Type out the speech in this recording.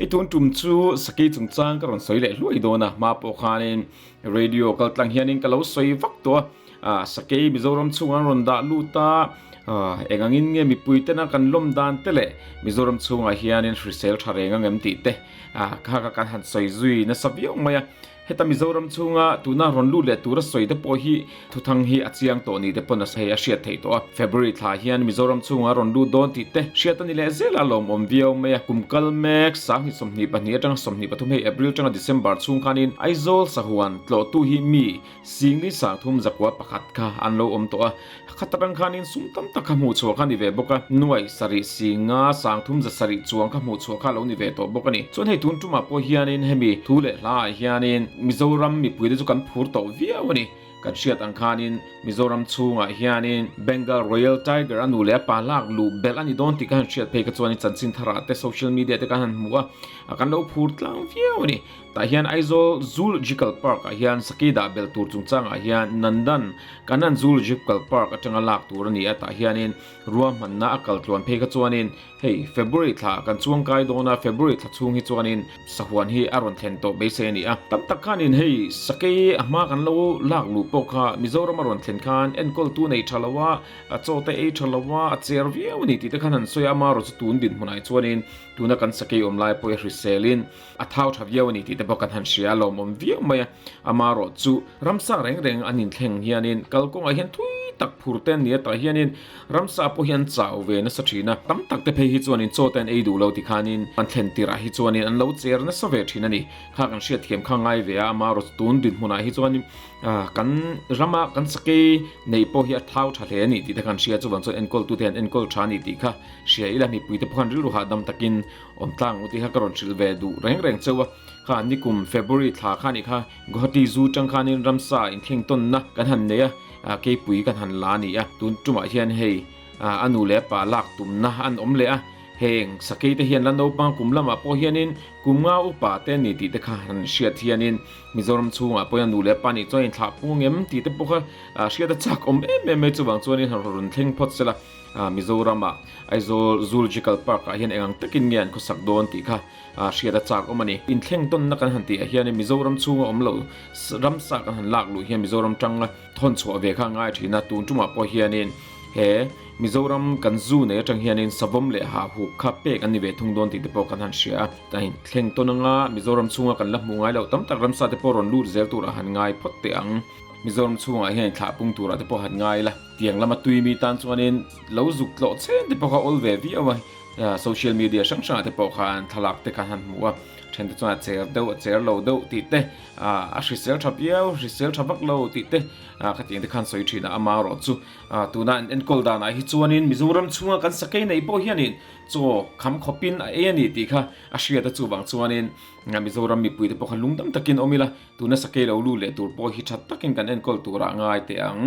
Hei tun tum chu Sakei chungchang ka rawn sawi leh hluai dawn a, hma pawh khanin radio kal tlang hianin ka lo sawi vak tawh a, ah Sakei Mizoram chhungah an rawn dah lut a, ah eng angin nge mipui tena kan lawm dan te leh Mizoram chhungah hianin hrisel tha reng ang em tih te ah kha kha kan han sawi zui nasa viau mai a. Heta Mizoram chhunga tuna rawn lut leh tura sawi te pawh hi thuthang hi a chiang tawh ni te pawn a hei a hriat theih tawh a. February thla hian Mizoram chhunga rawn lut dawn tih te hriat a ni leh zel a lawmawm viau mai a. Kum kal mek 2022 atanga 23 hei April atanga December chhung khanin Aizawl sahuan tlawhtu hi mi Singli 30 zakua pakhat kha an lo awm tawh a. Khat atang khanin sum tam tak kha hmuh chhuah kha a ni ve bawk a, nuai sarih singa 30 za sarih chuang kha hmuh chhuah kha a lo ni ve tawh bawk a ni. Chuan hei tun tumah pawh hianin hemi thu leh hlaah hianin Mizoram mipuite chu kan phur tawh viau a ni. Kan hriat ang khanin Mizoram chhungah hianin Bengal Royal Tiger a nu leh a pa lak luh belh a ni dawn tih ka han hriat phei kha chuanin chanchin tharah te social media te kan han hmu a, a kan lo phur tlang viau a ni. Tah hian Aizawl Zoological Park ah hian sakei dah belh tur chungchangah hian Nandan Kanan Zoological Park atanga lak tur a ni a, tah hianin ruahmanna a kal tluan phei kha chuanin hei February thla kan chuang kai dawn a, February thla chhung hi chuanin sahuan hi a rawn thlen tawh beisei a ni a. Tam tak khanin hei sakei a hma kan lo lak luh pawh kha Mizoram a rawn thlen khan enkawltu nei tha lo a, a chaw te ei tha lo a, a cher viau a ni tih te khan han sawi a, amaherawh chu tun dinhmunah hi chuanin tuna kan sakei awm lai pawh hi hriselin A thau tha viau a ni tih te pawh kan han hria a, lawmawm viau mai a. Amaherawh chu ramsa reng reng an inthleng hianin kalkawngah hian thui tak phur te an ni a, tah hianin ramsa pawh hi an chau ve nasa thin a. Tam tak te phei hi chuanin chaw te an ei duh lo tikhanin an thlen tirah hi chuanin an lo cher nasa ve thin a ni. Kha kan hriatthiam kha ngai ve a, amaherawh chu tun dinhmunah hi chuanin kan rama kan sakei neih pawh hi a thau tha hle a ni tih te kan hria, chuvang chuan enkawltute an enkawl tha a ni tih kha hria ila mipuite pawh khan rilru hahdam takin Awm tlang u tih kha ka rawn hrilh ve duh reng reng cheu a, kha nikum February thla kha nih kha Guwahati zu tang khanin ramsa inthleng tawnna kan han nei a, keipui kan han la a ni a, tun tumah hian hei a nu leh a pa lak tumna an awm leh a, heng sakei te hian la naupang kum lamah pawh hianin kum nga upa te an ni tih te kha han hriat hianin Mizoram chhungah pawh hian nu leh pa nih chuan inthlah pung em tih te pawh kha hriat a chak awm em em mai chuvang chuanin han rawn thleng phawt sela. Mizoram-ah Aizawl Zoological Park-ah hian eng ang takin nge an khawsak dawn tih kha hriat a chak awm a ni. Inthleng tawnna kan han tih ah hian Mizoram chhunga awm lo ramsa kan han lak luh hian Mizoram tanga thawn chhuah ve kha a ngai thin a, tun tumah pawh hianin he Mizoram kan zu nei atang hianin savawm leh hahuk kha pek an ni ve thung dawn tih te pawh kan han hria a. A inthleng tawn anga Mizoram chhunga kan la hmuh ngai loh tam tak ramsa te pawh rawn lut zel turah han ngai phawt teh ang. Mizoram chhungah hian inthlah pung turah te pawh han ngai la. Tiang lama tui mi tan chuanin lo zuk tlawh chen te pawh kha awl ve viau a, social media hrang hrangah te pawh khan thlalak te khan han hmu a, then te chuan a cher deuh a cher lo deuh tih te, a hrisel tha viau hrisel tha vak lo tih te khatiang te khan sawi thin a, amaherawh chu tuna an enkawl danah hi chuanin Mizoram chhunga kan sakei neih pawh hianin chaw kham khawpin a ei a ni tih kha a hriat a, chuvang chuanin Mizoram mipui te pawh kha lungdam takin awm ila tuna sakei lo lut leh tur pawh hi tha takin kan enkawl turah ngai teh ang.